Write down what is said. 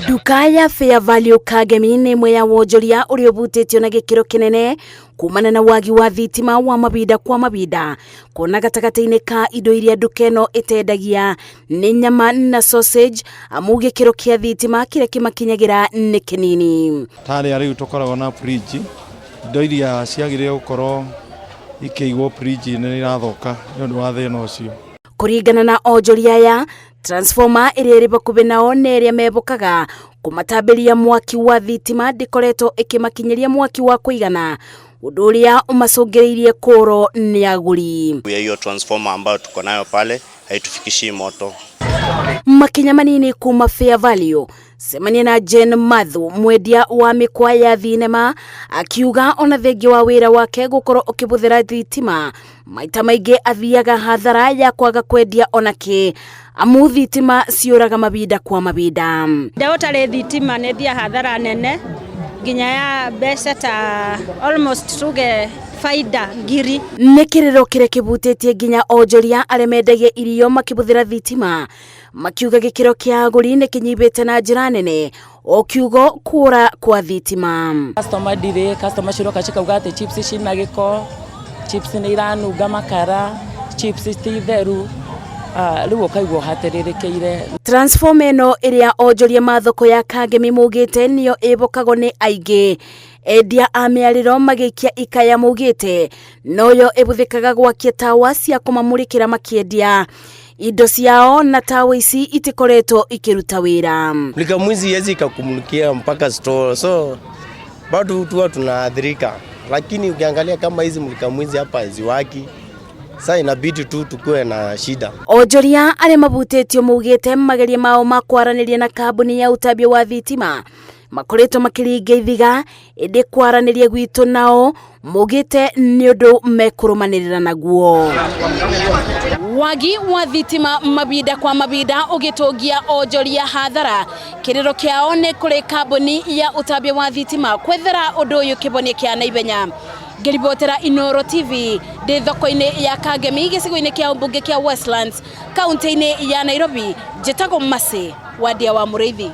Nduka ya Fair Value Kangemi nĩ ĩmwe ya wonjoria ũrĩa ũbutĩtio na gĩkĩro kĩnene kumana na wagi wa thitima wa mabinda kwa mabinda, kuona gatagatĩ-inĩ ka indo iria nduka ĩno ĩtendagia nĩ nyama na sausage, amu gĩkĩro kĩa thitima kĩrĩa kĩmakinyagĩra nĩ kĩnini. Tarĩa rĩu tũkoragwo na fridge, indo iria ciagĩrĩire gũkorwo ikĩigwo fridge-inĩ nĩ irathũka nĩ ũndũ wa thĩna ũcio. Kũringana na onjoria aya, transformer ĩrĩa ĩrĩ bakubĩ nao na ĩrĩa mebokaga kũmatambĩria mwaki wa thitima ndĩkoretwo ĩkĩmakinyĩria mwaki wa kũigana, ũndũ ũrĩa ũmacũngĩrĩirie kũrwo nĩ agũri. Ya hiyo transformer ambayo tuko nayo pale haitufikishii moto. Makinya manini kuma Fair Value, cemania na Jane Mathu, mwendia wa mĩkwa ya thinema, akiuga ona thengia wa wĩra wake gũkorwo ũkĩbũthĩra thitima maita maingĩ athiaga hathara ya kwaga kwendia onakĩ, amu thitima ciũraga mabinda kwa mabinda. Ndagũtarĩ thitima nĩ thia hathara nene nginya ya mbeca ta almost tuge faida ngiri. Nĩ kĩrĩro kĩrĩa kĩbutĩtie nginya onjoria arĩa mendagia irio makĩbũthĩra thitima, makiuga gĩkĩro kĩa agũri nĩ kĩnyibĩte na njĩra nene o kiugo kũra kwa thitima. Customer ndirĩ, customer ciroka cikauga atĩ chips cina gĩko, chips nĩ iranunga makara, chips ti theru, rĩu ũkaigua ũhatĩrĩrĩkĩire. Transformer ĩno ĩrĩa onjoria ma thoko ya Kangemi maugĩte nĩyo ĩbokagwo nĩ aingĩ, endia a mĩarĩro magĩikia ikaya maugĩte noyo ĩbũthĩkaga gwakia tawa cia kũmamũrĩkĩra makĩendia indo ciao, na tawa ici itikoretwo ikĩruta wĩra. Mulika mwizi haiwezi ikakumulikia mpaka store, so bado tuwa tunaathirika, lakini ukiangalia kama hizi mulika mwizi hapa haziwaki, sasa inabidi tu tukue na shida. Onjoria arĩa mabutĩtio maugĩte mageria mao ma kwaranĩria na kambuni ya ũtambia wa thitima makoretwo makĩringa ithiga, ĩndĩ kwaranĩria gwitũ nao maugĩte nĩ ũndũ mekũrũmanĩrĩra naguo. Wagi wa thitima mabinda kwa mabinda ũgĩtũngia onjoria hathara, kĩrĩro kĩao nĩ kũrĩ kambuni ya ũtambia wa thitima kwethera ũndũ ũyũ kĩbonia kĩa naihenya. Ngĩribotera Inooro TV ndĩ thoko-inĩ ya Kangemi gĩcigo-inĩ kĩa ũmbunge kĩa Westlands kaunti-inĩ ya Nairobi, njĩtagwo Mercy Wandia wa Mũrĩithi.